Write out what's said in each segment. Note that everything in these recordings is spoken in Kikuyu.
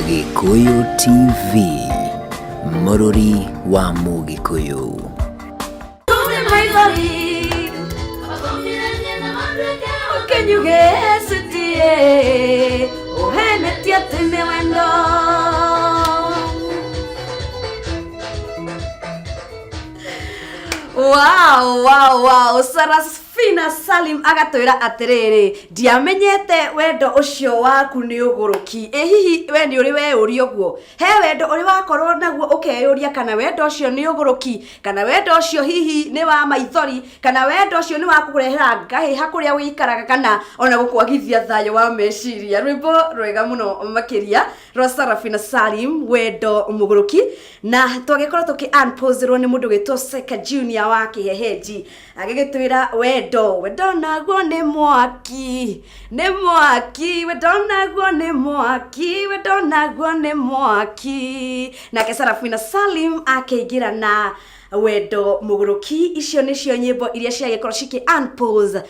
Gĩkũyũ TV, mũrũri wa Mũgĩkũyũ. Wow. Sarafina Salim agatwĩra atĩrĩrĩ, ndiamenyete wendo ũcio waku nĩ ũgũrũki. Ĩ hihi we nĩ ũrĩ weyũria ũguo? He wendo ũrĩ wakorwo naguo ũkeyũria kana wendo ũcio nĩ ũgũrũki, kana wendo ũcio hihi nĩ wa maithori, kana wendo ũcio nĩ wa kũrehera ngahĩha kũrĩa ũikaraga, kana ona gũkwagithia thayũ wa meciria. Rwĩmbo rwega mũno makĩria rwa Sarafina Salim, wendo mũgũrũki. Na twagĩkorwo tũkĩ unpause-rwo nĩ mũndũ wĩtwo Seka Junior wa Kĩhehenji, agĩgĩtwĩra wendo, wendo naguo nĩ mwaki, nĩ mwaki, wendo naguo nĩ mwaki, wendo naguo nĩ mwaki. Nake Sarafina Salim akĩingĩra na wendo mũgũrũki. Icio nĩcio nyĩmbo iria ciagĩkorwo cikĩ unpause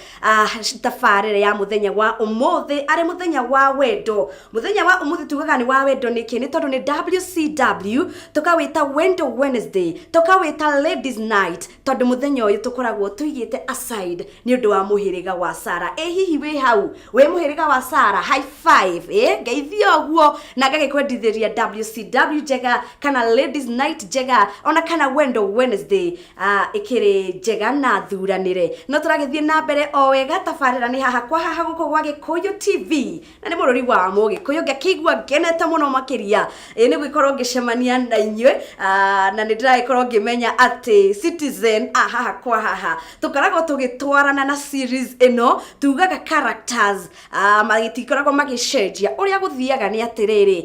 tabarĩra ya mũthenya wa ũmũthĩ, arĩ mũthenya wa wendo. Mũthenya wa ũmũthĩ tugaga nĩ wa wendo nĩkĩ? Nĩ tondũ nĩ WCW, tũkawĩta Wendo Wednesday, tũkawĩta Ladies Night, tondũ mũthenya ũyũ tũkoragwo tũigĩte aside nĩ ũndũ wa mũhĩrĩga wa Sara. Ĩ hihi wĩ hau wĩ mũhĩrĩga wa Sara? High five, ĩ ngeithia ũguo na ngagĩkwendithĩria WCW njega, kana Ladies Night njega, ona kana Wendo Wednesday ĩkĩrĩ njega na thuranĩre. No tũragĩthiĩ na mbere o wega, tabarĩra nĩ haha kwa haha gũkũ gwa Gĩkũyũ TV, na nĩ mũrũri wa Mũgĩkũyũ. Ngakĩigua ngenete mũno makĩria ĩ nĩ gũgĩkorwo ngĩcemania na inyuĩ, na nĩ ndĩragĩkorwo ngĩmenya atĩ Citizen a haha kwa haha tũkoragwo tũgĩtwarana na series ĩno tugaga characters magĩtikoragwo magĩcenjia. Ũrĩa gũthiaga nĩ atĩrĩrĩ,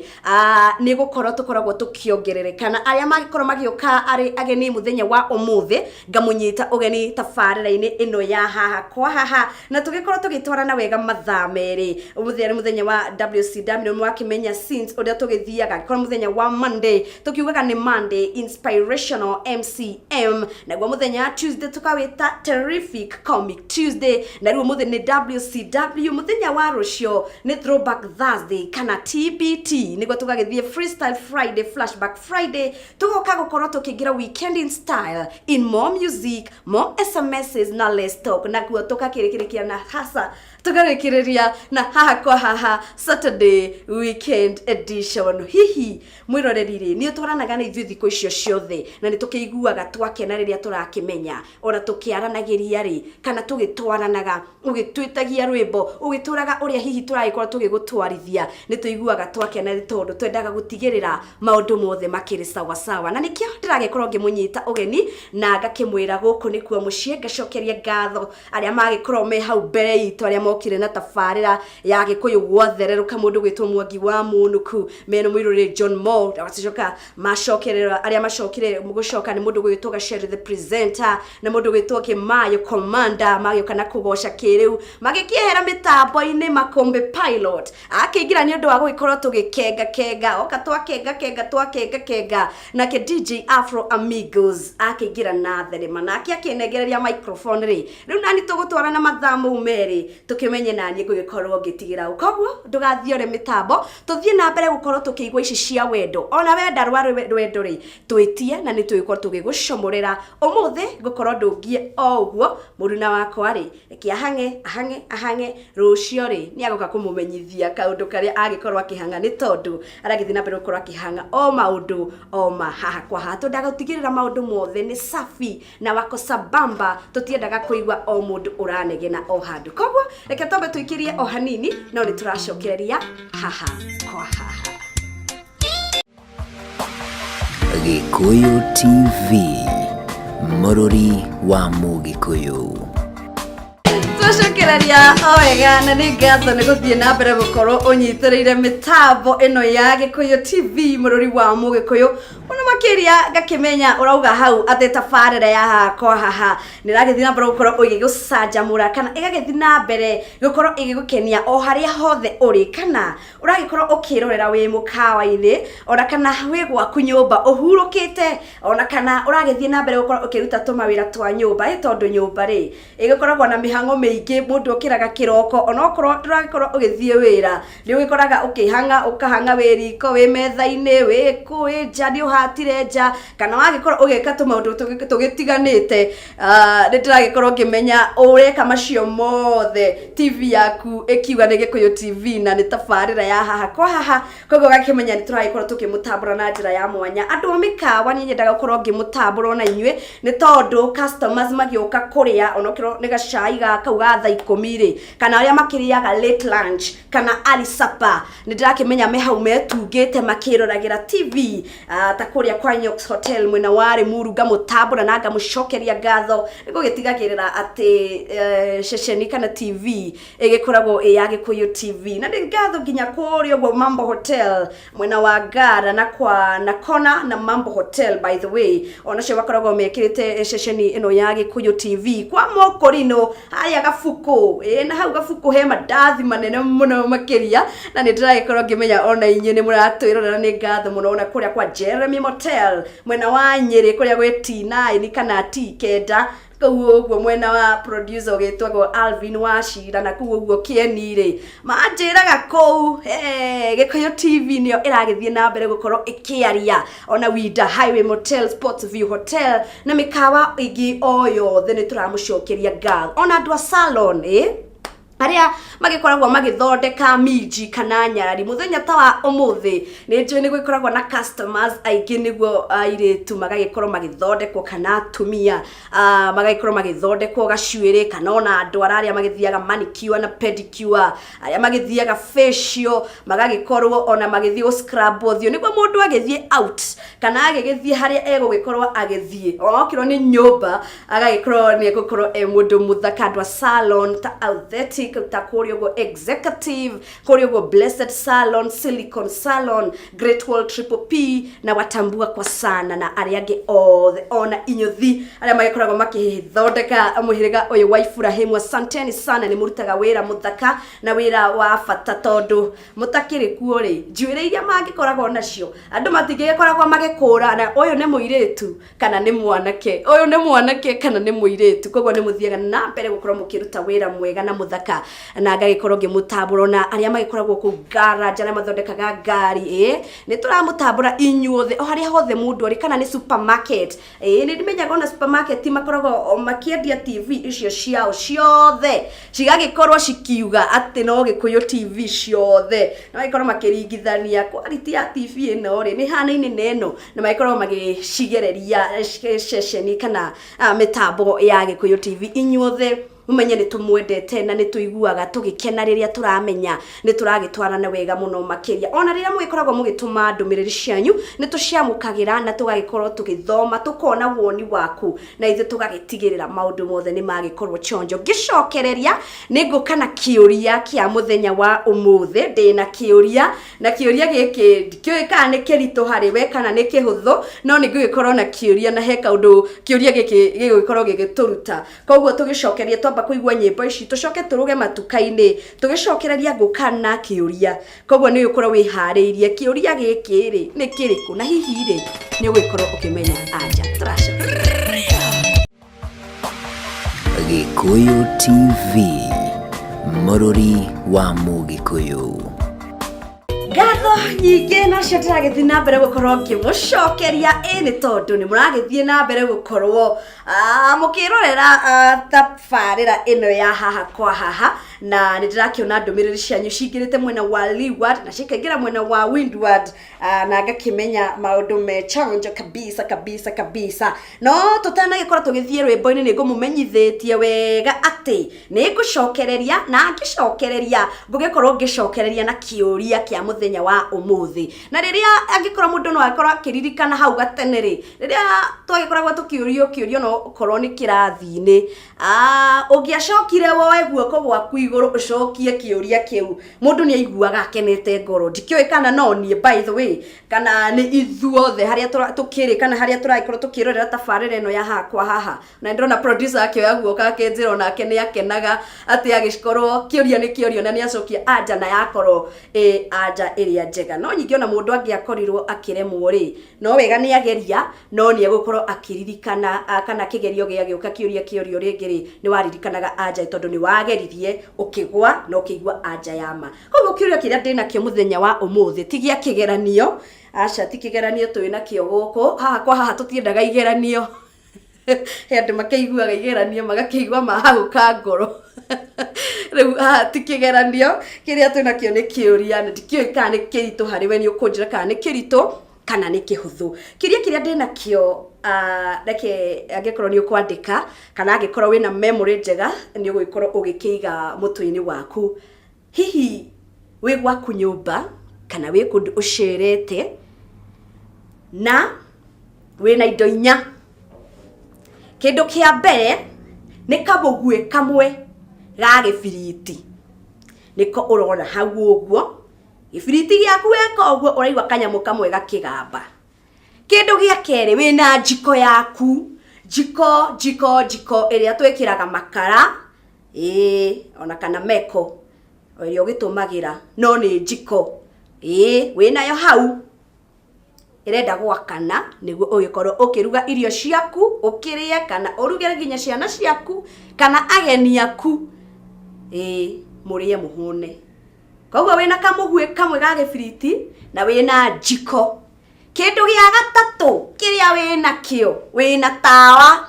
nĩ gũkorwo tũkoragwo tũkĩongerereka, na arĩa mangĩkorwo magĩũka arĩ ageni mũthenya wa ũmũthĩ, ngamũnyita ũgeni tabarĩra-inĩ ĩno ya haha kwa haha, na tũgĩkorwo tũgĩtwarana wega mathaa merĩ. Ũmũthĩ arĩ mũthenya wa WCW, mwakĩmenya since ũrĩa tũgĩthiaga. Angĩkorwo mũthenya wa Monday tũkiugaga nĩ Monday Inspirational MCM, naguo mũthenya wa Tuesday tũkawĩta Terrific Comic Tuesday, na rĩu ũmũthĩ nĩ WCW. Mũthenya wa rũcio nĩ Throwback Thursday kana TBT, nĩguo tũgagĩthiĩ Freestyle Friday, Flashback Friday, tũgoka gũkorwo tũkĩingĩra weekend in style, in more music, more SMSs na less talk, naguo tũgakĩrĩkĩrĩkia na hasa tũkarĩkĩrĩria na haha kwa haha Saturday Weekend Edition. Hihi mwĩroreri rĩ, nĩ ũtwaranaga na ithuĩ thikũ icio ciothe, na nĩ tũkĩiguaga twakena rĩrĩa tũrakĩmenya ona tũkĩaranagĩria rĩ, kana tũgĩtwaranaga, ũgĩtwĩtagia rwĩmbo, ũgĩtũraga ũrĩa hihi tũragĩkorwo tũgĩgũtwarithia, nĩ tũiguaga twakena nĩ tondũ twendaga gũtigĩrĩra maũndũ mothe makĩrĩ sawasawa. Na nĩkĩo ndĩragĩkorwo ngĩmũnyita ũgeni na ngakĩmwĩra gũkũ nĩkuo mũciĩ. Ngacokeria ngatho arĩa magĩkorwo me hau mbere itũ, arĩa mokire na tabarĩra ya Gĩkũyũ gwathererũka, mũndũ gwĩtwo Mwangi wa Mũnũku mena mũirũrĩ John Mo, magacoka macokerera arĩa macokire gũcoka nĩ mũndũ gwĩtwo Gaceri the presenter na mũndũ gwĩtwo Kĩmayo Commander, magĩũka na kũgoca kĩrĩu, magĩkĩehera mĩtambo-inĩ. Makũmbĩ Pilot akĩingĩra nĩ ũndũ wa gũgĩkorwo tũgĩkenga kenga, oka twakenga kenga twakenga kenga, nake DJ Afro Amigos akĩingĩra na thenema, nake akĩnengereria microphone rĩ. Rĩu nani tũgũtwarana mathaa mau merĩ, tũkĩmenye naniĩ ngũgĩkorwo ngĩtigĩra ũ. Koguo ndũgathiore mĩtambo, tũthiĩ na mbere gũkorwo tũkĩigua ici cia wendo. Ona wenda rwa rwendo rĩ, twĩtie na nĩ tũgĩkorwo tũgĩgũcomorera. Ũmũthĩ ngũkorwo ndũngie o ũguo mũruna wakwa rĩ, reke ahang'e ahang'e ahang'e. Rũcio rĩ, nĩ agoka kũmũmenyithia kaũndũ karĩa agĩkorwo akĩhang'a, nĩ tondũ aragĩthiĩ na mbere gũkorwo akĩhang'a o maũndũ o ma haha kwa haha. Twendaga gũtigĩrĩra maũndũ mothe nĩ safi na wako sambamba, tũtiendaga kũigua o mũndũ ũranegena o handũ. Koguo reke twambe tũikĩrie o hanini, no nĩ tũracokereria haha kwa haha. Gĩkũyũ TV, mũrũri wa Mũgĩkũyũ. Twacokereria o wega, na nĩ ngatho nĩ gũthiĩ na mbere gũkorwo ũnyitĩrĩire mĩtambo ĩno ya Gĩkũyũ TV, mũrũri wa Mũgĩkũyũ. Mũno makĩria ngakĩmenya ũrauga hau atĩ tabarĩra ya haha kwa haha nĩ ĩragĩthiĩ na mbere gũkorwo ĩgĩgũcanjamũra, kana ĩgagĩthiĩ na mbere gũkorwo ĩgĩgũkenia o harĩa hothe ũrĩ, kana ũragĩkorwo ũkĩrorera wĩ mũkawa-inĩ, ona kana wĩ gwaku nyũmba ũhurũkĩte, ona kana ũragĩthiĩ na mbere gũkorwo ũkĩruta tũmawĩra twa nyũmba. Ĩ tondũ nyũmba rĩ, ĩgĩkoragwo na mĩhang'o mĩingĩ Kaingĩ mũndũ okĩraga kĩroko, onokorwo ndũragĩkorwo ũgĩthiĩ wĩra, nĩ ũgĩkoraga ũkĩhang'a, ũkahang'a wĩ riko, wĩ metha-inĩ, wĩ kũ, wĩ nja, nĩ ũhatire nja, kana wagĩkorwo ũgĩka tũmaũndũ tũgĩtiganĩte. Nĩ ndĩragĩkorwo ngĩmenya ũreka macio mothe TV yaku ĩkiuga nĩ Gĩkũyũ TV na nĩ tabarĩra ya Haha kwa Haha, koguo ũgakĩmenya nĩ tũragĩkorwo tũkĩmũtambũra na njĩra ya mwanya. Andũ a mĩkawa, niĩ nyendaga gũkorwo ngĩmũtambũra ona inyuĩ, nĩ tondũ customers magĩũka kũrĩa, onokorwo nĩ gacai ga kau ga thaa 10 rĩ, kana arĩa makĩrĩaga late lunch kana early supper, nĩ ndĩrakĩmenya me hau metungĩte makĩroragĩra TV, ta kũrĩa kwa Nyox Hotel mwena wa Limuru. Ngamũtambũra na ngamũcokeria ngatho nĩ gũgĩtigagĩrĩra atĩ ceceni kana TV ĩgĩkoragwo ĩ ya Gĩkũyũ TV. Na nĩ ngatho nginya kũrĩa ũguo Mambo Hotel mwena wa Ngara na kwa na kona na Mambo Hotel, by the way, onacio makoragwo mekĩrĩte ceceni ĩno ya Gĩkũyũ TV. Kwa Mokorino harĩa Gabuku, ĩ na hau Gabuku he mandathi manene mũno makĩria, na nĩ ndĩragĩkorwo ngĩmenya ona inyuĩ nĩ mũratwĩrorera, nĩ ngatho mũno. Ona kũrĩa kwa Jeremy Motel mwena wa Nyĩrĩ, kũrĩa gwĩ T9 kana T9 kũu ũguo, mwena wa producer ũgĩtwagwo Alvin Wachira, na kũu ũguo Kĩeni rĩ, manjĩraga kũu Gĩkũyũ TV nĩyo ĩragĩthiĩ na mbere gũkorwo ĩkĩaria. Ona Winda Highway Motel, Sports View Hotel na mĩkawa ĩngĩ o yothe, nĩ tũramũcokeria ngatho. Ona andũ a salon, arĩa magĩkoragwo magĩthondeka minji kana nyarari, mũthenya ta wa ũmũthĩ nĩ njũĩ nĩ gũgĩkoragwo na customers aingĩ, nĩguo airĩtu magagĩkorwo magĩthondekwo kana atumia magagĩkorwo magĩthondekwo gacuĩrĩ, kana ona andũ arĩa magĩthiaga manicure na pedicure, arĩa magĩthiaga facial, magagĩkorwo ona magĩthiĩ gũ scrub ũthiũ, nĩguo mũndũ agĩthiĩ out kana agĩgĩthiĩ harĩa egũgĩkorwo agĩthiĩ, onokĩrwo nĩ nyũmba, agagĩkorwo nĩ egũkorwo e mũndũ mũthaka. Andũ a salon ta Authentic, ta kũrĩa ũguo Executive, kũrĩa ũguo Blessed Salon, Silicon Salon, Great Wall, Triple P na Watambua kwa sana, na arĩa angĩ othe, ona inyuthi arĩa magĩkoragwo makĩthondeka mũhĩrĩga ũyũ wa Iburahĩmu, asanteni sana, nĩ mũrutaga wĩra mũthaka na wĩra wa bata, tondũ mũtakĩrĩ kuo rĩ, njuĩrĩ iria mangĩkoragwo nacio andũ matingĩgĩkoragwo magĩkũrana ũyũ nĩ mũirĩtu kana nĩ mwanake, ũyũ nĩ mwanake kana nĩ mũirĩtu. Koguo nĩ mũthiaga na mbere gũkorwo mũkĩruta wĩra mwega na mũthaka, na ngagĩkorwo ngĩmũtambũra. Na arĩa magĩkoragwo kũu garage, arĩa mathondekaga ngari, ĩ nĩ tũramũtambũra inyuothe o harĩa hothe mũndũ arĩ, kana nĩ supermarket. Ĩ nĩ ndimenyaga ona supermarket makoragwo o makĩendia TV icio ciao ciothe cigagĩkorwo cikiuga atĩ no Gĩkũyũ TV ciothe, na magĩkorwo makĩringithania quality ya TV ĩno rĩ, nĩ hanaine na ĩno, na magĩkorwo magĩcigereria ceceni kana mĩtambo ya Gĩkũyũ TV. Inyuothe mumenye nĩ tũmwendete na nĩ tũiguaga tũgĩkena rĩrĩa tũramenya nĩ tũragĩtwarana wega mũno makĩria. Ona rĩrĩa mũgĩkoragwo mũgĩtũma ndũmĩrĩri cianyu, nĩ tũciamũkagĩra na tũgagĩkorwo tũgĩthoma, tũkona woni waku, na ithuĩ tũgagĩtigĩrĩra maũndũ mothe nĩ magĩkorwo chonjo. Ngĩcokereria, nĩ ngũka na kĩũria kĩa mũthenya wa ũmũthĩ. Ndĩna kĩũria, na kĩũria gĩkĩ ndikĩũĩ kana nĩ kĩritũ harĩ we kana nĩ kĩhũthũ, no nĩ ngũgĩkorwo na kĩũria na he kaũndũ kĩũria gĩkĩ gĩgũgĩkorwo gĩgĩtũruta. Koguo tũgĩcokeria, twamba kũigua nyĩmbo ici, tũcoke tũrũge matuka-inĩ, tũgĩcokereria ngũka na kĩũria. Koguo nĩ ũkorwo wĩharĩirie kĩũria gĩkĩ rĩ nĩ kĩrĩkũ, na hihi rĩ nĩ ũgũgĩkorwo ũkĩmenya anja. Tũracoka. Gĩkũyũ TV, mũrũri wa Mũgĩkũyũ. Ngatho nyingĩ nacio ndĩragĩthiĩ na mbere gũkorwo ngĩmũcokeria, ĩ nĩ tondũ nĩ mũragĩthiĩ na mbere gũkorwo mũkĩrorera tabarĩra ĩno ya Haha kwa Haha, na nĩ ndĩrakĩona ndũmĩrĩri cianyu cingĩrĩte mwena wa leeward na cikaingĩra mwena wa windward, na ngakĩmenya maũndũ me chonjo kabisa kabisa kabisa. No tũtanagĩkorwo tũgĩthiĩ rwĩmbo-inĩ, nĩ ngũmũmenyithĩtie wega atĩ nĩ ngũcokereria, na ngĩcokereria ngũgĩkorwo ngĩcokereria na kĩũria kĩa mũthenya wa ũmũthĩ. Na rĩrĩa angĩkorwo mũndũ no akorwo akĩririkana hau gatene rĩ, rĩrĩa twagĩkoragwo tũkĩũrio kĩũria, no okorwo nĩ kĩrathi-inĩ, ũngĩacokire woe guoko gwaku igũrũ ũcokie kĩũria kĩu, mũndũ nĩ aiguaga akenete ngoro. Ndikĩũĩ kana no niĩ, by the way, kana nĩ ithuothe harĩa tũkĩrĩ kana harĩa tũragĩkorwo tũkĩrorera tabarĩra ĩno ya Haha kwa Haha. Na ndĩrona producer akĩoya guoko akĩnjĩra onake nĩ akenaga atĩ agĩkorwo kĩũria nĩ kĩũrio na nĩ acokia anja, na yakorwo ĩ anja ĩrĩa ĩrĩa njega. No nyingĩ ona mũndũ angĩakorirwo akĩremwo rĩ, no wega nĩ ageria, no nĩ egũkorwo akĩririkana kana kĩgerio gĩagĩũka kĩũria kĩorio rĩngĩ rĩ, nĩ waririkanaga anja tondũ nĩ wageririe ũkĩgwa na ũkĩigua anja ya ma. Koguo kĩũria kĩrĩa ndĩnakĩo mũthenya wa ũmũthĩ ti gĩa kĩgeranio, aca ti kĩgeranio twĩ nakĩo gũkũ, haha kwa haha tũtiendaga igeranio. He andũ makĩiguaga igeranio magakĩigua mahagũka ngoro. Rĩu haha ti kĩgeranio, kĩrĩa twĩ nakĩo nĩ kĩũria na ndikĩũĩ kana nĩ kĩritũ harĩ we, nĩ ũkũnjĩra kana nĩ kĩritũ kana nĩ kĩhũthũ. Kĩũria kĩrĩa ndĩnakĩo reke angĩkorwo nĩ ũkwandĩka kana angĩkorwo wĩna memory njega nĩ ũgũgĩkorwo ũgĩkĩiga mũtwe-inĩ waku. Hihi wĩ gwaku nyũmba kana wĩ kũndũ ũcerete na wĩna indo inya. Kĩndũ kĩa mbere nĩ kamũguĩ kamwe ga gĩbiriti, nĩko ũrona hau ũguo. Gĩbiriti gĩaku weka ũguo ũraigua kanyamũ kamwe gakĩgamba. Kĩndũ gĩa kerĩ wĩna njiko yaku, njiko njiko njiko ĩrĩa twĩkĩraga makara, ĩĩ ona kana meko ĩrĩa ũgĩtũmagĩra no nĩ njiko, ĩĩ wĩnayo hau ĩrenda gwakana nĩguo ũgĩkorwo ũkĩruga irio ciaku ũkĩrĩe kana ũrugĩre nginya ciana ciaku kana ageni aku, ĩĩ mũrĩe mũhũne. Koguo wĩna kamũguĩ kamwe ga gĩbiriti na wĩna njiko. Kĩndũ gĩa gatatũ kĩrĩa wĩnakĩo, wĩna tawa.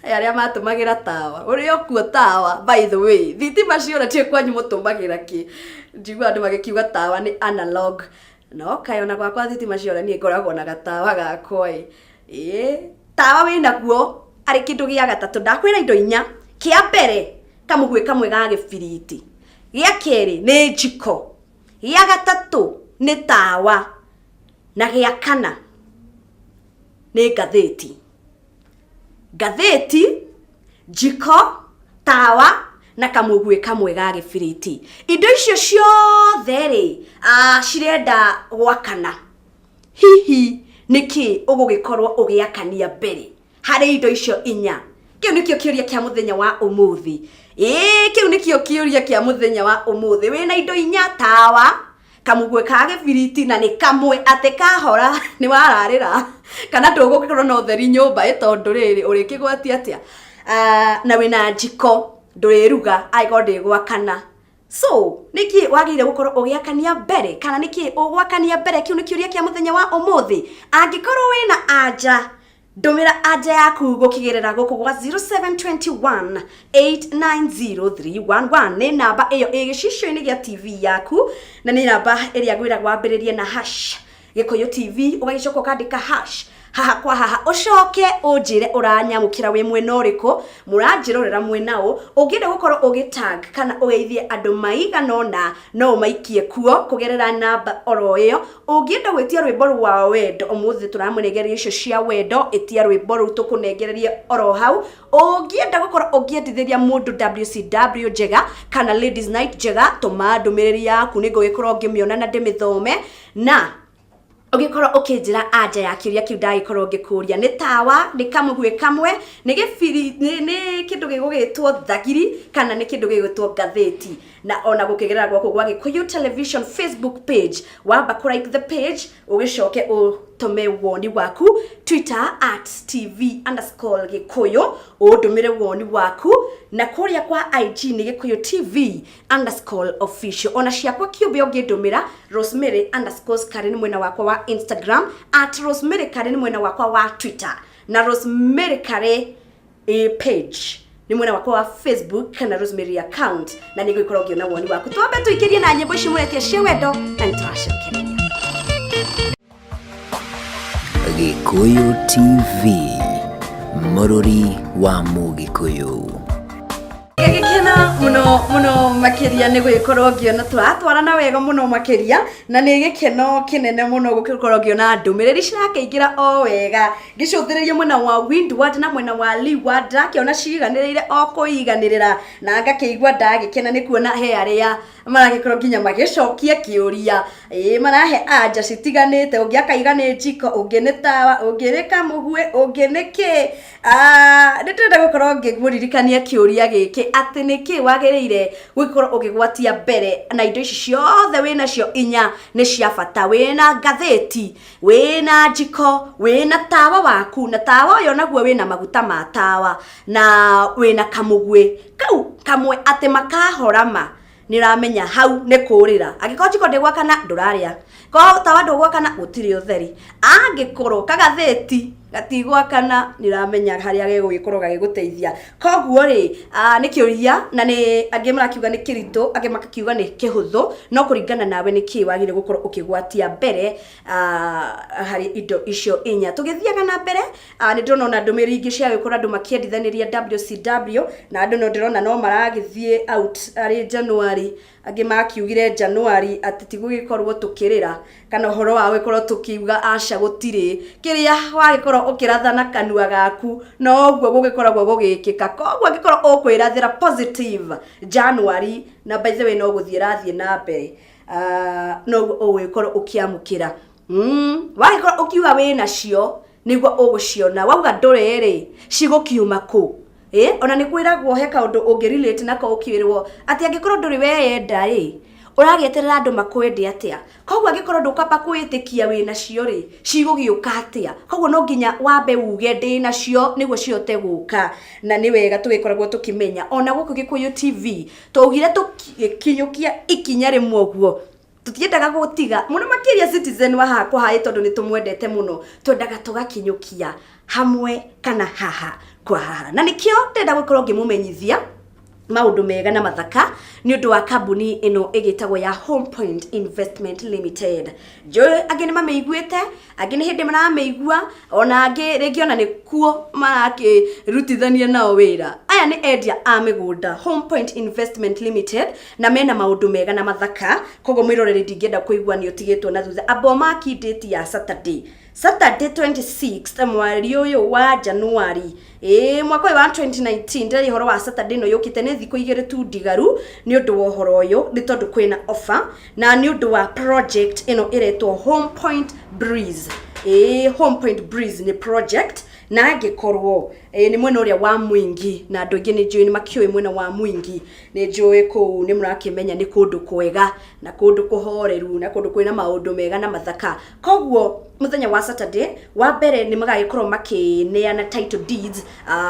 Arĩa matũmagĩra tawa, ũrĩ o kuo tawa by the way, thitima ciora ndiũĩ kwanyu mũtũmagĩra kĩ, njiguaga andũ magĩkiuga tawa nĩ analog, no kaĩ ona gwakwa thitima ciora niĩ ngoragwo na gatawa gakwa ĩ, ĩĩ, tawa wĩnaguo arĩ kĩndũ gĩa gatatũ, ndakwĩra indo inya, kĩa mbere kamũguĩ kamwe ga gĩbiriti, gĩa kerĩ nĩ njiko, gĩa gatatũ nĩ tawa, na gĩa kana nĩ ngathĩti. Ngathĩti, njiko, tawa na kamũguĩ kamwe ga gĩbiriti. Indo icio ciothe rĩ, cirenda gwakana. Hihi nĩkĩ ũgũgĩkorwo ũgĩakania mbere harĩ indo icio inya? Kĩu nĩkĩo kĩũria kĩa mũthenya wa ũmũthĩ. Ĩĩ kĩu nĩkĩo kĩũria kĩa mũthenya wa ũmũthĩ. Wĩna indo inya, tawa, kamũguĩ ka gĩbiriti na nĩ kamwe atĩ kahora nĩ wararĩra kana ndũgũgĩkorwo na ũtheri nyũmba ĩ tondũ rĩrĩ ũrĩkĩgwatia atĩa? Na wĩna njiko ndũrĩruga angĩkorwo ndĩgwakana. So nĩkĩ wagĩrĩire gũkorwo ũgĩakania mbere kana nĩkĩ ũgwakania mbere? Kĩu nĩ kĩũria kĩa mũthenya wa ũmũthĩ. Angĩkorwo wĩna anja, ndũmĩra anja yaku gũkĩgerera gũkũ gwa 0721 890311 nĩ namba ĩyo ĩ gĩcicio-inĩ gĩa TV yaku na nĩ namba ĩrĩa ngwĩra wambĩrĩrie na hash Gĩkũyũ TV ũgagĩcoka ũkandĩka hash haha kwa haha ũcoke ũnjĩre ũranyamũkĩra wĩ mwena ũrĩkũ, mũranjĩrorera mwena ũ. Ũngĩenda gũkorwo ũgĩ tag kana ũgeithie andũ maigana ũna no ũmaikie kuo kũgerera namba oro ĩyo. Ũngĩenda gwĩtia rwĩmbo rwa wendo, ũmũthĩ tũramũnengereria icio cia wendo, ĩtia rwĩmbo rũu tũkũnengererie oro hau. Ũngĩenda gũkorwo ũngĩendithĩria mũndũ WCW njega kana Ladies Night njega, tũma ndũmĩrĩri yaku nĩngũgĩkorwo ngĩmĩona na ndĩmĩthome. Na ũngĩkorwo ũkĩnjĩra anja ya kĩũria kĩu ndagĩkorwo ngĩkũria, nĩ tawa, nĩ kamũguĩ kamwe, nĩ gĩbiri, nĩ kĩndũ gĩgũgĩtwo thagiri kana nĩ kĩndũ gĩgwĩtwo ngathĩti. Na ona gũkĩgerera gwaku gwa Gĩkũyũ Television Facebook page, wamba kũ like the page, ũgĩcoke ũtũme woni waku Twitter at TV underscore Gĩkũyũ, ũndũmĩre woni waku, na kũrĩa kwa IG nĩ Gĩkũyũ TV underscore official. Ona ciakwa kĩũmbe ũngĩndũmĩra Rosemary underscore Karen nĩ mwena wakwa wa Instagram, at Rosemary Karen nĩ mwena wakwa wa Twitter, na Rosemary Karen page nĩ mwena wakwa wa Facebook kana Rosemary account, na nĩ ngũgĩkorwo ngĩona woni waku. Twambe tũikĩrie na nyĩmbo ici mũretia cia wendo na nĩ tũracokereria. Gĩkũyũ TV, mũrũri wa Mũgĩkũyũ. Ngĩgĩkena mũno mũno makĩria nĩ gũgĩkorwo ngĩona tũratwarana wega mũno makĩria, na nĩ gĩkeno kĩnene mũno gũgĩkorwo ngĩona ndũmĩrĩri cirakĩingĩra o wega. Ngĩcũthĩrĩria mwena wa Windward na mwena wa Leeward, ndĩrakĩona ciganĩrĩire o kũiganĩrĩra, na ngakĩigua ndagĩkena nĩ kuona he arĩa maragĩkorwo nginya magĩcokia kĩũria. Ĩĩ marahe anja citiganĩte, ũngĩ akaiga nĩ njiko, ũngĩ nĩ tawa, ũngĩ nĩ kamũguĩ, ũngĩ nĩ kĩ. Nĩ ndĩrenda gũkorwo ngĩmũririkania kĩũria gĩkĩ atĩ nĩ Nĩkĩ wagĩrĩire gũkorwo ũkĩgwatia mbere na indo ici ciothe wĩnacio inya nĩ cia bata? Wĩna ngathĩti, wĩna njiko, wĩna tawa waku, na tawa ũyũ naguo wĩna maguta ma tawa, na wĩna kamũguĩ kau kamwe atĩ makahorama nĩ ũramenya hau nĩ kũrĩra. Angĩkorwo njiko ndĩgwakana, ndũrarĩa. Korwo tawa ndũgwakana, gũtirĩ ũtheri. Angĩkorwo kagathĩti gatigwakana, nĩ ũramenya harĩa gegũgĩkorwo gagĩgũteithia. Koguo rĩ, nĩ kĩũria, na nĩ angĩ marakiuga nĩ kĩritũ, angĩ makakiuga nĩ kĩhũthũ, no kũringana nawe nĩ kĩĩ wagĩrĩire gũkorwo ũkĩgwatia mbere harĩ indo icio inya? Tũgĩthiaga na mbere, nĩ ndĩrona ona ndũmĩrĩri ingĩ cia gũkorwo andũ makĩendithanĩria WCW, na andũ no ndĩrona no maragĩthiĩ out arĩ January. Angĩ makiugire January atĩ ti gũgĩkorwo tũkĩrĩra kana ũhoro wa gũgĩkorwo tũkiuga aca gũtirĩ. Kĩrĩa wagĩkorwo ũkĩratha na kanua gaku noguo gũgĩkoragwo gũgĩkĩka. Koguo angĩkorwo ũkwĩrathĩra positive January, na by the way no gũthiĩ ĩrathiĩ na mbere, noguo ũgũgĩkorwo ũkĩamũkĩra. Wagĩkorwo ũkiuga wĩnacio nĩguo ũgũciona, wauga ndũrĩ rĩ, cigũkiuma kũ? Ĩ ona nĩ kwĩragwo he kaũndũ ũngĩ relate nako, ũkĩrwo atĩ angĩkorwo ndũrĩ weyenda rĩ, ũragĩeterera andũ makwende atĩa? Koguo angĩkorwo ndũkwamba kwĩĩtĩkia wĩnacio rĩ, cigũgĩũka atĩa? Koguo no nginya wambe uge ndĩnacio nĩguo cihote gũka. Na nĩ wega tũgĩkoragwo tũkĩmenya ona gũkũ Gĩkũyũ TV twaugire tũgĩkinyũkia ikinya rĩmwe ũguo tũtiendaga gũtiga mũno, makĩria citizen wa haha kwa haĩ, tondũ nĩ tũmwendete mũno. Twendaga tũgakinyũkia hamwe kana haha kwa haha, na nĩkĩo ndĩrenda gũkorwo ngĩmũmenyithia maũndũ mega na mathaka nĩ ũndũ wa kambuni ĩno ĩgĩtagwo ya Home Point Investment Limited. Njũĩ angĩ nĩ mamĩiguĩte, angĩ nĩ hĩndĩ maramĩigua, ona angĩ rĩngĩ ona nĩ kuo marakĩrutithania nao wĩra. Aya nĩ endia a mĩgũnda, Home Point Investment Limited, na mena maũndũ mega na mathaka. Koguo mwĩroreri, ndingĩenda kũigua nĩ ũtigĩtwo na thutha. Amba ũmaki date ya Saturday, Saturday 26 mweri ũyũ wa January, ĩĩ, mwaka ũyũ wa 2019. Ndĩraria ũhoro wa Saturday ĩno yũkĩte, nĩ thikũ 2 tu ndigaru nĩ ũndũ wa ũhoro ũyũ, nĩ tondũ kwĩna offer na nĩ ũndũ wa project ĩno ĩretwo Home Point Breeze. Ĩĩ, Home Point Breeze nĩ project, na angĩkorwo nĩ mwena ũrĩa wa Mwingi, na andũ aingĩ nĩ njũĩ nĩ makĩũĩ mwena wa Mwingi, nĩ njũĩ kũu nĩ mũrakĩmenya nĩ kũndũ kwega na kũndũ kũhoreru na kũndũ kwĩna maũndũ mega na mathaka. Koguo mũthenya wa Saturday wa mbere nĩ magagĩkorwo makĩneana title deeds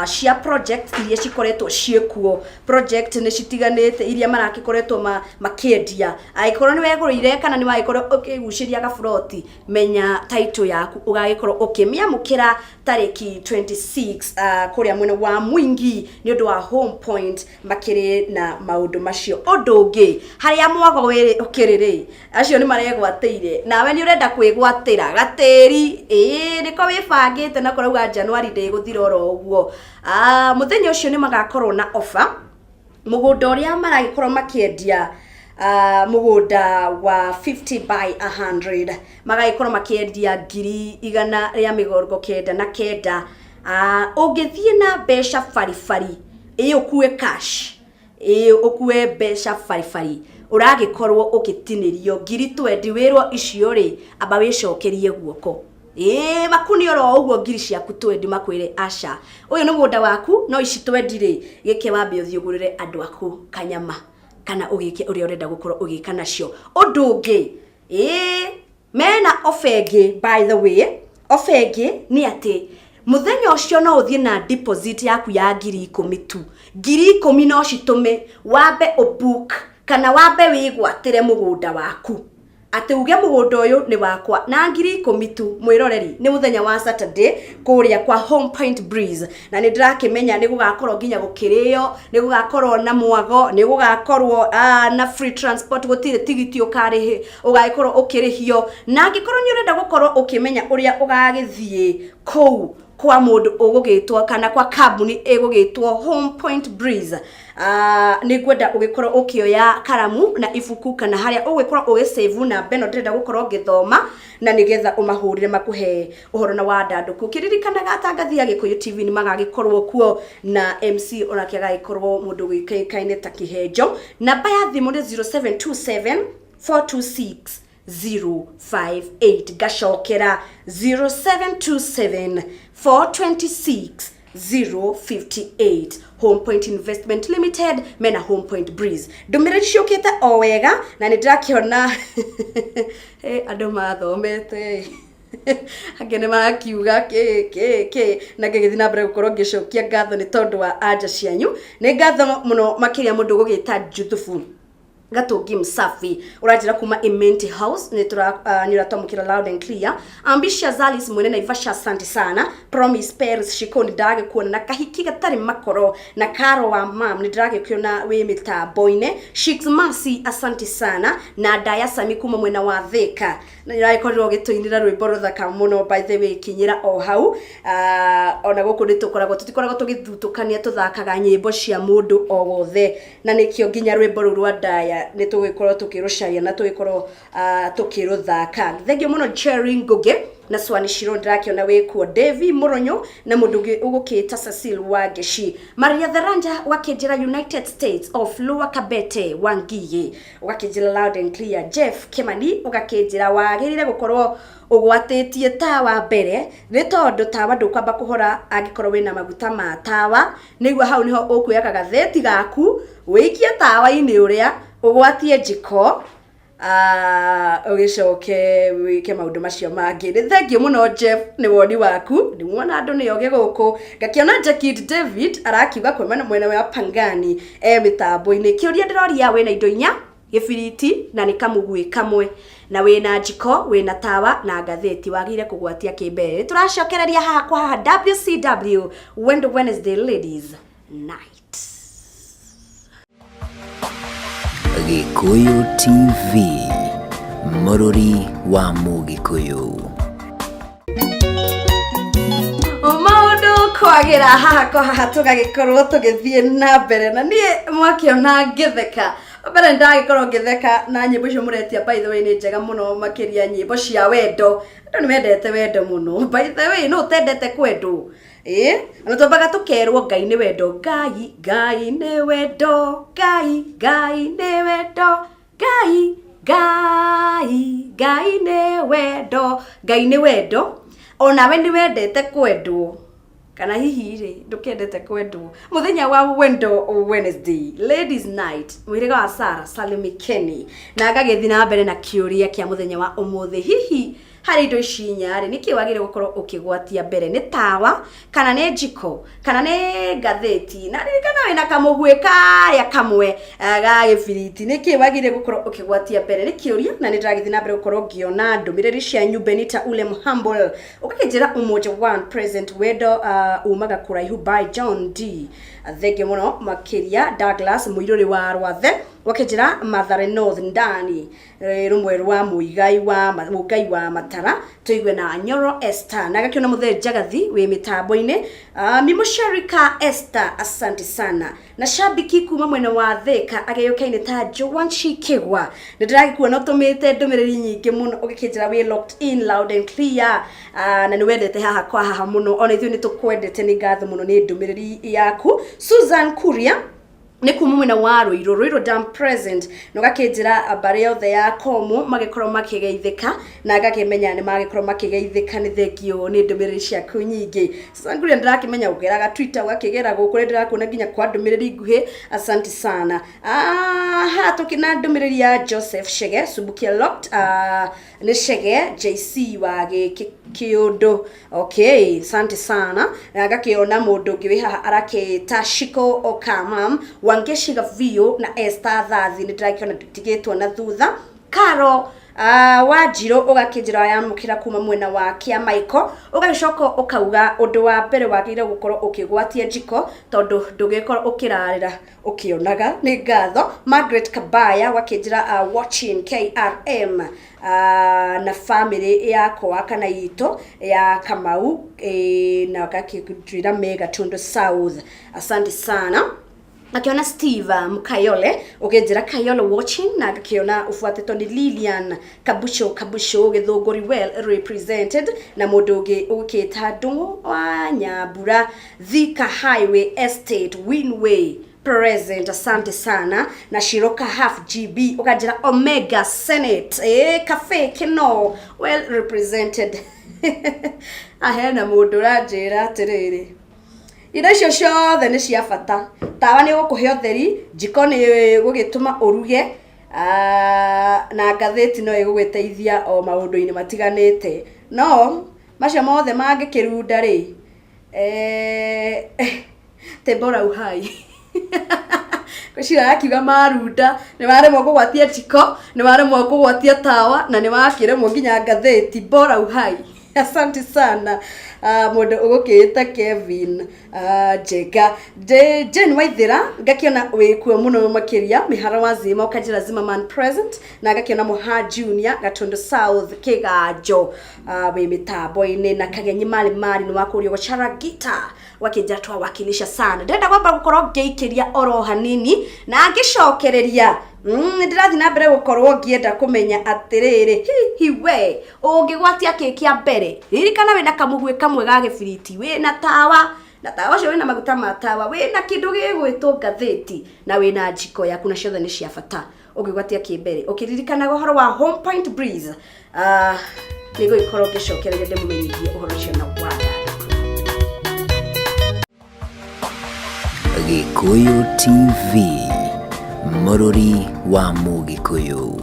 cia project iria cikoretwo ciĩkuo. Project nĩ citiganĩte iria marakĩkoretwo makĩendia. Angĩkorwo nĩ wegũrĩire kana nĩ wagĩkorwo ũkĩgucĩria gaburoti, menya title yaku ũgagĩkorwo ũkĩmĩamũkĩra tarĩki 26 kũrĩa mwena wa Mwingi nĩ ũndũ wa Home Point makĩrĩ na maũndũ macio. Ũndũ ũngĩ, harĩa mwago ũkĩrĩ rĩ, acio nĩ maregwatĩire, nawe nĩ ũrenda kwĩgwatĩra gatĩri. Ĩĩ, nĩko wĩbangĩte na kũrauga January ndĩgũthira oro ũguo. Mũthenya ũcio nĩ magakorwo na offer mũgũnda ũrĩa maragĩkorwo makĩendia, mũgũnda wa 50 by 100, magagĩkorwo makĩendia 199,000. Ũngĩthiĩ na mbeca baribari, ĩ ũkue cash, ĩ ũkue mbeca baribari, ũragĩkorwo ũgĩtinĩrio ngiri 20. Wĩrwo icio rĩ, amba wĩcokerie guoko. Ĩĩ, makuni oro ũguo ngiri ciaku 20, makwĩre aca, ũyũ nĩ mũgũnda waku, no ici 20 rĩ, gĩke wambe ũthiĩ ũgũrĩre andũ aku kanyama kana ũgĩke ũrĩa ũrenda gũkorwo ũgĩka nacio. Ũndũ ũngĩ, ĩĩ, mena ofa ĩngĩ. By the way, ofa ĩngĩ nĩ atĩ mũthenya ũcio no ũthiĩ na deposit yaku ya 10,000 tu. 10,000 no citũme wambe ũbook kana wambe wĩgwatĩre mũgũnda waku, atĩ uge mũgũnda ũyũ nĩ wakwa na 10,000 tu. Mwĩroreri, nĩ mũthenya wa Saturday kũrĩa kwa Home Point Breeze, na nĩ ndĩrakĩmenya nĩ gũgakorwo nginya gũkĩrĩo, nĩ gũgakorwo na mwago, nĩ gũgakorwo na free transport, gũtirĩ tigiti ũkarĩhĩ ũgagĩkorwo ũkĩrĩhio. Na angĩkorwo nĩ ũrenda gũkorwo ũkĩmenya ũrĩa ũgagĩthiĩ kũu kwa mũndũ ũgũgĩtwo kana kwa kambuni ĩgũgĩtwo Home Point Breeze, nĩ ngwenda ũgĩkorwo ũkĩoya karamu na ibuku kana harĩa ũgũgĩkorwo ũgĩsave namba ĩno ndĩrenda gũkorwo ngĩthoma, na nĩgetha ũmahũrĩre makũhe ũhoro na wandandũku. Ũkĩririkanaga atangathi a Gĩkũyũ TV nĩ magagĩkorwo kuo na MC onake agagĩkorwo mũndũ ũgĩkaine ta Kĩhenjo. Namba ya thimũ nĩ 0727 426 058. Ngacokera, 0727 426. 058. Home Point Investment Limited mena Home Point Breeze. Ndũmĩrĩri ciũkĩte o wega na nĩ ndĩrakĩona andũ mathomete angĩ nĩ makiuga kĩ kĩ kĩ, na ngĩgĩthiĩ na mbere gũkorwo ngĩcokia ngatho nĩ tondũ wa anja cianyu. Nĩ ngatho mũno makĩria mũndũ gũgĩta Juthubu Gatungi Msafi, ũranjĩra kuma Imenti House, nĩ tũra nĩ ũratwamũkĩra loud and clear. Ambitious Alice mwene Naivasha, asante sana. Promise Paris Shikoni, ndagĩkuona na kahiki gatarĩ makoro na Karo wa mam, nĩ ndĩragĩkuona wĩ mĩtambo-inĩ. Shix Mercy, asante sana. Na Ndaya Sami kuma mwena wa Thika, na nĩũragĩkorirwo ũgĩtũinĩra rwĩmbo rũthaka mũno, by the way, kinyĩra o hau. Ona gũkũ nĩ tũkoragwo, tũtikoragwo tũgĩthutũkania, tũthakaga nyĩmbo cia mũndũ o wothe, na nĩkĩo nginya rwĩmbo rũu rwa Ndaya nĩ tũgĩkorwo tũkĩrũcaria na tũgĩkorwo tũkĩrũthaka. Thengiũ mũno Jerry Ngugi na Swani Shiro, ndĩrakĩona wĩkuo, Davy Mũronyo na mũndũ ũngĩ ũgũkĩta Cecil Wangeci, Maria Theranja, ũgakĩnjĩra United States of Lower Kabete, Wangigĩ, ũgakĩnjĩra loud and clear. Jeff Kimani, ũgakĩnjĩra wagĩrĩire gũkorwo ũgwatĩtie tawa mbere, nĩ tondũ tawa ndũkwamba kũhora angĩkorwo wĩna maguta ma tawa. Nĩguo hau nĩho ũkuoya gagathĩti gaku wĩikie tawa-inĩ ũrĩa ũgwatie njiko, ũgĩcoke wĩke maũndũ macio mangĩ. Nĩ thengiũ mũno Jeff nĩ woni waku, nĩ muona andũ nĩ ogĩ gũkũ. Ngakĩona Jackid David arakiuga kwĩ mwena wa Pangani e mĩtambo-inĩ. Kĩũria ndĩroria, wĩna indo inya, gĩbiriti na nĩ kamũguĩ kamwe, na wĩna njiko, wĩna tawa na ngathĩti, wagĩrĩire kũgwatia kĩmbere? Nĩ tũracokereria haha kwa haha WCW, Wendo Wednesday Ladies Night. Gĩkũyũ TV, mũrũri wa Mũgĩkũyũ. Maũndũ kwagĩra haha kwa haha, tũgagĩkorwo tũgĩthiĩ na mbere na niĩ mwakĩona ngĩtheka mbere nĩ ndagĩkorwo ngĩtheka na nyĩmbo icio mũretia. By the way, nĩ njega mũno makĩria nyĩmbo cia wendo. Andũ nĩ mendete wendo mũno. By the way, no ũtendete kwendwo? Ĩĩ, na twambaga tũkerwo Ngai nĩ wendo. Ngai, Ngai nĩ wendo, Ngai, Ngai nĩ wendo, Ngai, Ngai, Ngai nĩ wendo, Ngai nĩ wendo. Onawe nĩ wendete kwendwo, kana hihi rĩ ndũkendete kwendwo? Mũthenya wa Wendo Wednesday Ladies Night, mũhĩrĩga wa Sara Salimi Kenny, na ngagĩthiĩ na mbere na kĩũria kĩa mũthenya wa ũmũthĩ. Hihi harĩ indo ici inya rĩ, nĩkĩ wagĩrĩire gũkorwo ũkĩgwatia mbere? Nĩ tawa, kana nĩ njiko, kana nĩ ngathĩti? Na ririkana wĩna kamũguĩ karĩa kamwe ga gĩbiriti. Nĩkĩ wagĩrĩire gũkorwo ũkĩgwatia mbere? Nĩ kĩũria, na nĩ ndĩragĩthiĩ na mbere gũkorwo ngĩona ndũmĩrĩri cianyu. Benita ule Mhumble, ũgakĩnjĩra Umoja One present, wendo umaga kũraihu by John D. Thengio mũno makĩria. Douglas Mũirũrĩ wa Rwathe, ũgakĩnjĩra Mathare North ndani, rũmwe rwa mũigai wa mũngai wa matara, tũigue na Nyoro Esther, na gakĩona mũthee Njagathi wĩ mĩtambo-inĩ. Mimũsharika Esther, asante sana. Na shabiki kuma mwena wa Thika agĩũkaine ta Joanshi Kĩgwa, nĩ ndĩragĩkuona ũtũmĩte ndũmĩrĩri nyingĩ mũno ũgĩkĩnjĩra wĩ locked in loud and clear, na nĩ wendete haha kwa haha mũno. Ona ithuĩ nĩ tũkwendete. Nĩ ngatho mũno nĩ ndũmĩrĩri yaku. Susan Kuria nĩ kuma mwena wa Rũirũ, Rũirũ Dam present, na ũgakĩnjĩra mbarĩ yothe ya Komu magĩkorwo makĩgeithĩka, na ngakĩmenya nĩ magĩkorwo makĩgeithĩka. Nĩ thengio nĩ ndũmĩrĩri ciaku nyingĩ, Susan Kuria. Ndĩrakĩmenya ũgeraga Twitter, ũgakĩgera gũkũ, nĩ ndĩrakuona nginya kwa ndũmĩrĩri nguhĩ. Asante sana. Haha tũkĩna ndũmĩrĩri ya Joseph Shege Subukia locked, nĩ Shege JC wa gĩkĩ kĩũndũ. Okay, asante sana. Na ngakĩona mũndũ ũngĩ wĩ haha arakĩta Shiko Okamam Wangeshiga Vio na Esther Thathi, nĩ ndĩrakĩona ndũtigĩtwo na thutha. Karo Wanjirũ, ũgakĩnjĩra yamũkĩra kuma mwena wa Kĩamaiko, ũgagĩcoka ũkauga ũndũ wa mbere wagĩrĩire gũkorwo ũkĩgwatia njiko, tondũ ndũgĩkorwo ũkĩrarĩra ũkĩonaga. Nĩ ngatho. Margaret Kabaya, ũgakĩnjĩra watching KRM na family yakwa kana itũ ya Kamau, na ũgakĩnjĩra me Gatundu South. Asante sana. Akiona Steve Mkayole, ũkĩnjĩra Kayole watching, na ngakĩona ũbuatĩtwo nĩ Lilian Kabusho Kabusho Gĩthũngũri, well represented, na mũndũ ũngĩ ũgĩkĩta Ndũng'ũ wa Nyambura, Thika Highway Estate Winway present. Asante sana. Na Shiroka half GB, ũkanjĩra Omega Senate, Cafe Kino well represented. Ahena mũndũ ũranjĩra atĩrĩrĩ, Indo icio ciothe nĩ cia bata. Tawa nĩ ũgũkũhe ũtheri, njiko nĩ ĩgũgĩtũma ũruge, na ngathĩti no ĩgũgĩteithia o maũndũ-inĩ matiganĩte. No macio mothe mangĩkĩrunda rĩ, Te bora uhai. Ngwĩciria arakiuga marunda, nĩ waremwo kũgwatia njiko, nĩ waremwo kũgwatia tawa, na nĩ wakĩremwo nginya ngathĩti. Bora uhai. Asante sana mũndũ ũgũkĩĩta Kevin Njenga. Jane Waithĩra, ngakĩona wĩkuo mũno makĩria, mĩharo wa Zima, ũkanjĩra Zima man present, na ngakĩona Moha Junior, Gatundu South, Kĩganjo, wĩ mĩtambo-inĩ, na Kagenyi Mali Mali nĩ wakũrio gũcara gita ũgakĩnjĩra twawakilisha sana. Ndĩrenda kwamba gũkorwo ngĩikĩria oro hanini na ngĩcokereria nĩ ndĩrathiĩ na mbere gũkorwo ngĩenda kũmenya atĩrĩrĩ, hihi we ũngĩgwatia kĩ kĩa mbere? Ririkana wĩna kamũguĩ kamwe ga gĩbiriti, wĩna tawa, na tawa ũcio wĩna maguta ma tawa, wĩna kĩndũ gĩgwĩtwo ngathĩti, na wĩna njiko yaku, na ciothe nĩ cia bata. Ũngĩgwatia kĩ mbere ũkĩririkanaga ũhoro wa Home Point Breeze? Nĩ ngũgĩkorwo ngĩcokereria ndĩmũmenyithie ũhoro ũcio na wandandũku. Gĩkũyũ TV, mũrũri wa Mũgĩkũyũ.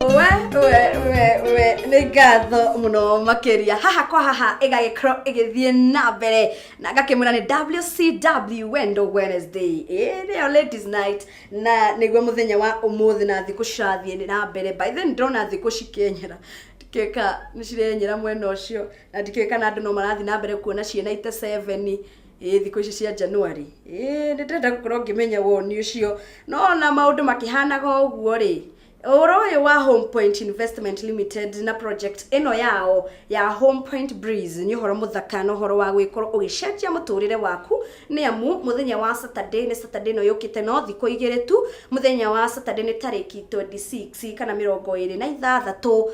We we we we, nĩ ngatho mũno makĩria. Haha kwa haha ĩgagĩkorwo ĩgĩthiĩ na mbere na ngakĩmwĩra nĩ WCW Wendo Wednesday, ĩ nĩyo ladies night, na nĩguo mũthenya wa ũmũthĩ, na thikũ cirathiĩ na mbere. By then ndĩrona thikũ cikĩenyera, ndikĩũĩ nĩ cirenyera mwena ũcio, na ndikĩũĩ kana andũ no marathiĩ na mbere kuona ciĩna ite 7 ĩ thikũ ici cia January. Ĩ nĩ ndĩrenda gũkorwo ngĩmenya woni ũcio. No na maũndũ makĩhanaga ũguo rĩ, ũhoro ũyũ wa Home Point Investment Limited na project ĩno yao ya Home Point Breeze nĩ ũhoro mũthaka na ũhoro wa gwĩkorwo ũgĩcenjia mũtũrĩre waku, nĩ amu mũthenya wa Saturday, nĩ Saturday ĩno yũkĩte, no thikũ 2 tu. Mũthenya wa Saturday nĩ tarĩki 26 kana 26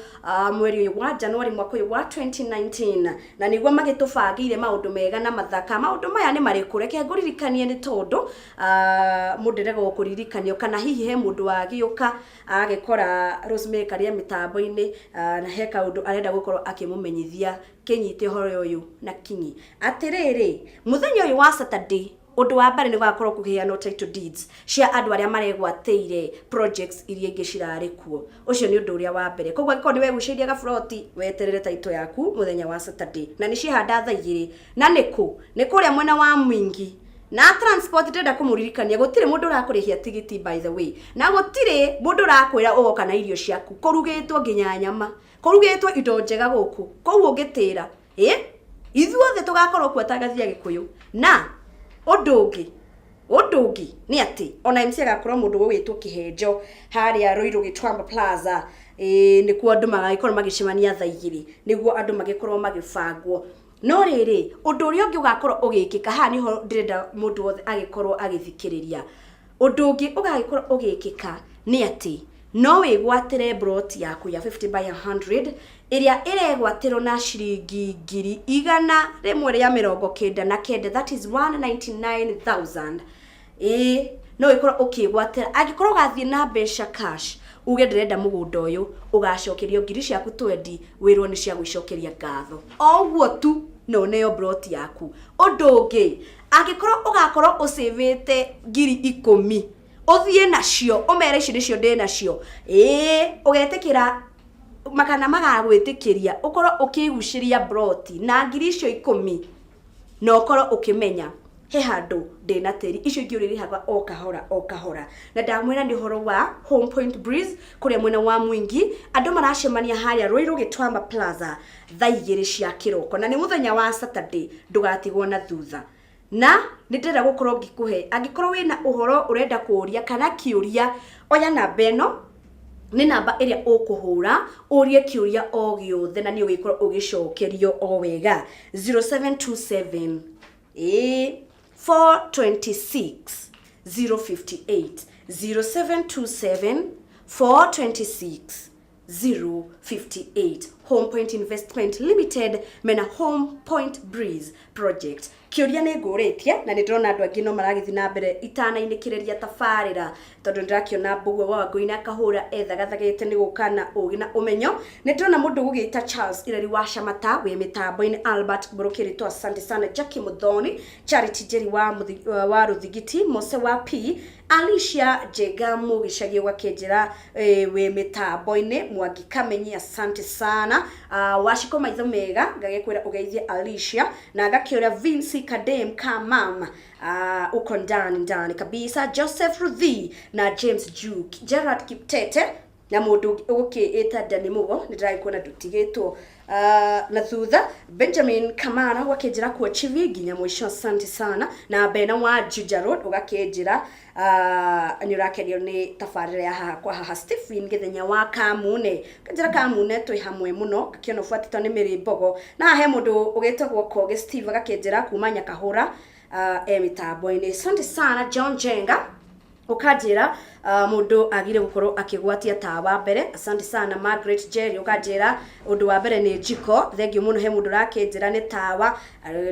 mweri ũyũ wa January mwaka ũyũ wa 2019, na nĩguo magĩtũbangĩire maũndũ mega na mathaka. Maũndũ maya nĩ marĩkũ? Reke ngũririkanie, nĩ tondũ mũndũ ndĩrega kũririkanio, kana hihi he mũndũ wagĩũka agagĩkora Rosemary Karia mĩtambo-inĩ, na he kaũndũ arenda gũkorwo akĩmũmenyithia. Kĩnyite ũhoro ũyũ na kinyi. Atĩrĩrĩ, mũthenya ũyũ wa Saturday, ũndũ wa mbere nĩ gũgakorwo kũheanwo title deeds cia andũ arĩa maregwatĩire projects iria ingĩ cirarĩ kuo. Ũcio nĩ ũndũ ũrĩa wa mbere. Koguo angĩkorwo nĩ wegucĩirie gaburoti, weterere title yaku mũthenya wa Saturday, na nĩ ciehanda thaa 2. Na nĩ kũ? Nĩ kũrĩa mwena wa Mwingi. Na transport, ndĩrenda kũmũririkania gũtirĩ mũndũ ũrakũrĩhia tigiti, by the way, na gũtirĩ mũndũ ũrakwĩra ũgoka na irio ciaku. Kũrugĩtwo nginya nyama, kũrugĩtwo indo njega gũkũ. Koguo ũngĩtĩra ĩ ithuothe tũgakorwo kuo atangathi a Gĩkũyũ. Na ũndũ ũngĩ nĩ atĩ ona MC agakorwo mũndũ gũgwĩtwo Kĩhenjo harĩa Ruiru Gĩtuamba Plaza. Ĩ nĩkuo andũ magagĩkorwo magĩcemania thaa 2, nĩguo andũ magĩkorwo magĩbangwo. No rĩrĩ, ũndũ ũrĩa ũngĩ ũgakorwo ũgĩkĩka haha, nĩho ndĩrenda mũndũ wothe agĩkorwo agĩthikĩrĩria. Ũndũ ũngĩ ũgagĩkorwo ũgĩkĩka nĩ atĩ no wĩgwatĩre broti yaku ya 50 by 100 ĩrĩa ĩregwatĩrwo na ciringi 199,000, that is 199,000. Ĩĩ, no ĩkorwo ũkĩgwatĩra angĩkorwo ũgathiĩ na mbeca cash, uge ndĩrenda mũgũnda ũyũ, ũgacokerio ngiri ciaku 20, wĩrwo nĩ cia gwĩcokeria ngatho. O ũguo tu no ũneo broti yaku. Ũndũ ũngĩ, angĩkorwo ũgakorwo ũcĩvĩte 10,000, ũthiĩ nacio ũmere ici nĩcio ndĩ nacio, ĩĩ ũgetĩkĩra makana magagwĩtĩkĩria ũkorwo ũkĩgucĩria broti na ngiri icio 10, na ũkorwo ũkĩmenya he handũ ndĩna tĩri, icio ingĩ ũrĩrĩhaga o kahora o kahora. Na ndamwĩra nĩ ũhoro wa Home Point Breeze kũrĩa mwena wa Mwingi. Andũ maracemania harĩa Ruiru Gĩtuamba Plaza thaa 2 cia kĩroko, na nĩ mũthenya wa Saturday. Ndũgatigwo na thutha. Na nĩ ndĩrenda gũkorwo ngĩkũhe, angĩkorwo wĩna ũhoro ũrenda kũũria kana kĩũria, oya namba ĩno, nĩ namba ĩrĩa ũkũhũra ũrie kĩũria o gĩothe, na nĩ ũgĩkorwo ũgĩcokerio o wega. 0727 ĩĩ 426 058, 0727 426 058. Home Point Investment Limited mena Home Point Breeze Project. Kĩũria nĩ ngũrĩtie na nĩ ndĩrona andũ angĩ no maragĩthiĩ na mbere itanainĩkĩrĩria tabarĩra, tondũ ndĩrakĩona Mbũgua wa Wangũi na Kahũra ethagathagĩte nĩ gũka na ũgĩ na ũmenyo. Nĩ ndĩrona mũndũ ũgũgĩta Charles Ireri wa Camata wĩ mĩtambo-inĩ, Albert Mbũrũkĩrĩtwo, asante sana, Jackie Muthoni, Charity Njeri wa Rũthigiti, Mose wa P, Alicia Njenga Mũgĩcagi ũgakĩnjĩra wĩ mĩtambo-inĩ, Mwangi Kamenyi, asante sana, Waciko maitho mega, ngagĩkwĩra ũgeithie Alicia, na ngakĩũria Vinci Kadem Kamam, uko ndani ndani kabisa, Joseph Ruthi na James Juke, Gerard Kiptete na mũndũ ũgũkĩĩta Dani Mugo, nĩ ndĩragĩkuona ndũtigĩtwo na thutha. Benjamin Kamara ũgakĩnjĩra kuo chivi nginya mũico, asante sana, na Bena wa Juja Road ũgakĩnjĩra nĩ ũrakenio nĩ tabarĩra ya haha kwa haha. Stephen Gĩthenya wa Kamune ũkanjĩra Kamune twĩ hamwe mũno, ngakĩona ũbuatĩtwo nĩ Mĩrĩ Mbogo, na haha he mũndũ ũgĩtagwo Koge Steve agakĩnjĩra kuma Nyakahũra e mĩtambo-inĩ, asante sana. John Jenga ũkanjĩra mũndũ agire gũkorwo akĩgwatia tawa mbere, asante sana. Margaret Jerry ũkanjĩra ũndũ wa mbere nĩ njiko, thengiũ mũno. He mũndũ ũrakĩnjĩra nĩ tawa,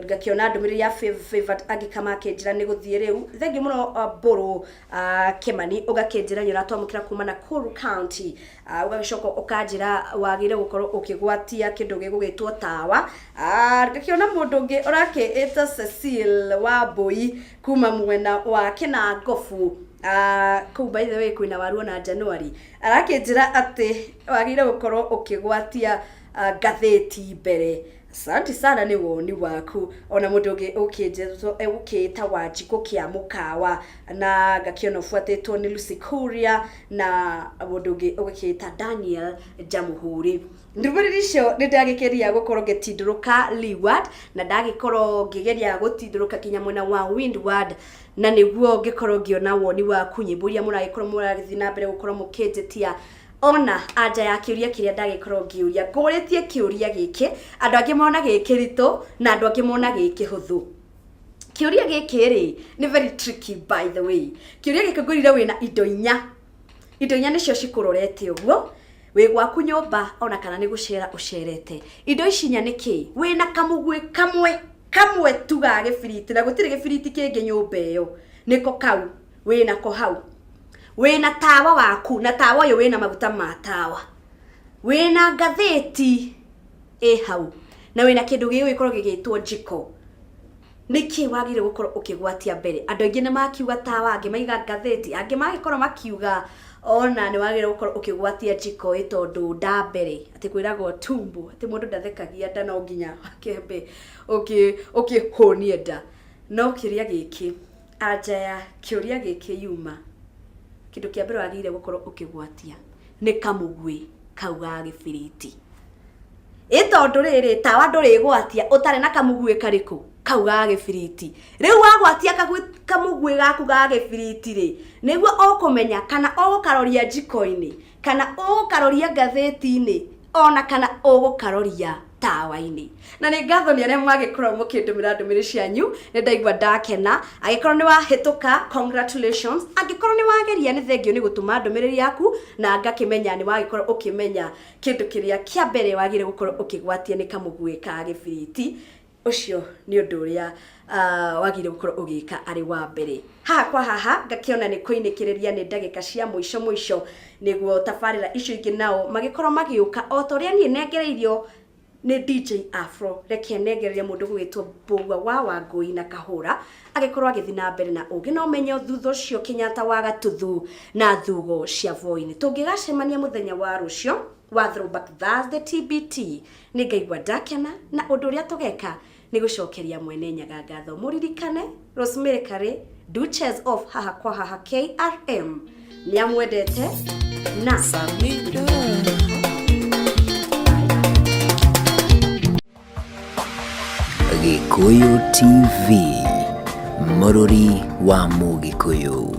ngakĩona ndũmĩrĩri ya Favored Angĩkama akĩnjĩra nĩ gũthiĩ rĩu, thengiũ mũno. Mbũrũ Kĩmani ũgakĩnjĩra nĩ ũratwamũkĩra kuma Nakuru County, ũgagĩcoka ũkanjĩra wagĩrĩire gũkorwo ũkĩgwatia kĩndũ gĩgũgĩtwo tawa. Ngakĩona mũndũ ũngĩ ũrakĩĩta Cecil wa Mbũi kuma mwena wa Kĩnangobu, kũu by the way kwĩna waru ona January, arakĩnjĩra atĩ wagĩrĩire gũkorwo ũkĩgwatia ngathĩti mbere, asante sana nĩ woni waku. Ona mũndũ ũngĩ ũkĩta Wanjikũ kĩa mũkawa, na ngakĩona ũbuatĩtwo nĩ Lucy Kuria na mũndũ ũngĩ ũgĩkĩta Daniel Jamuhuri. Ndũmĩrĩri icio nĩ ndagĩkeria gũkorwo ngĩtindũrũka leeward na ndagĩkorwo ngĩgeria gũtindũrũka nginya mwena wa windward, na nĩguo ngĩkorwo ngĩona woni waku, nyĩmbo iria mũragĩkorwo mũragĩthiĩ na mbere gũkorwo mũkĩnjĩtia, ona anja ya kĩũria kĩrĩa ndagĩkorwo ngĩũria. Ngũrĩtie kĩũria gĩkĩ, andũ angĩ mona gĩ kĩritũ na andũ angĩ mona gĩ kĩhũthũ. Kĩũria gĩkĩ rĩ nĩ very tricky, by the way. Kĩũria gĩkĩ ngwĩrire wĩna indo inya, indo inya nĩcio cikũrorete ũguo wĩ gwaku nyũmba ona kana nĩ gũcera ũcerete. Indo ici inya nĩ kĩ? Wĩna kamũguĩ kamwe kamwe tu ga gĩbiriti, na gũtirĩ gĩbiriti kĩngĩ nyũmba ĩyo, nĩko kau wĩnako hau. Wĩna tawa waku, na tawa ũyũ wĩna maguta ma tawa. Wĩna ngathĩti ĩ hau, na wĩna kĩndũ gĩgũgĩkorwo gĩgĩtwo njiko. Nĩkĩ wagĩrĩire gũkorwo ũkĩgwatia mbere? Andũ aingĩ nĩ makiuga tawa, angĩ maiga ngathĩti, angĩ magĩkorwo makiuga ona nĩ wagĩrĩire gũkorwo ũkĩgwatia njiko ĩ tondũ nda mbere, atĩ kwĩragwo tumbo, atĩ mũndũ ndathekagia nda, no nginya akĩambe ũkĩhũnie nda. No kĩũria gĩkĩ, anja ya kĩũria gĩkĩ yuma, kĩndũ kĩa mbere wagĩrĩire gũkorwo ũkĩgwatia nĩ kamũguĩ kau ga gĩbiriti, ĩ tondũ rĩrĩ tawa ndũrĩgwatia ũtarĩ na kamũguĩ karĩkũ kau ga gĩbiriti. Rĩu wagwatia kamũguĩ gaku ga gĩbiriti rĩ, nĩguo ũkũmenya kana ũgũkaroria njiko-inĩ, kana ũgũkaroria ngathĩti-inĩ, ona kana ũgũkaroria tawa-inĩ. Na nĩ ngatho nĩ arĩa mwagĩkorwo mũkĩndũmĩra ndũmĩrĩri cianyu, nĩ ndaigua ndakena. Angĩkorwo nĩ wahĩtũka, congratulations. Angĩkorwo nĩ wageria, nĩ thengio nĩ gũtũma ndũmĩrĩri yaku na ngakĩmenya nĩ wagĩkorwo ũkĩmenya kĩndũ kĩrĩa kĩa mbere wagĩrĩire gũkorwo ũkĩgwatia nĩ kamũguĩ ka gĩbiriti. Ũcio nĩ ũndũ ũrĩa wagĩrĩire gũkorwo ũgĩka arĩ wa mbere. Haha kwa haha ngakĩona nĩ kũinĩkĩrĩria nĩ ndagĩka cia mũico mũico, nĩguo tabarĩra icio ingĩ nao magĩkorwo magĩũka o ta ũrĩa niĩ nengereirio nĩ DJ Afro. Reke nengererie mũndũ gũgĩtwo Mbũgua wa Wangũi na Kahũra agĩkorwo agĩthiĩ na mbere na ũgĩ na ũmenyo. Thutha ũcio Kenyatta wa Gatuthu na thugo cia Voi-inĩ. Tũngĩgacemania mũthenya wa rũcio wa Throwback Thursday, TBT, nĩ ngaigua ndakena, na ũndũ ũrĩa tũgeka nĩ gũcokeria mwene Nyaga ngatho. Mũririkane Rosemary Kari, Duchess of haha kwa haha KRM, nĩ amwendete na Samido. Gĩkũyũ TV, mũrũri wa Mũgĩkũyũ.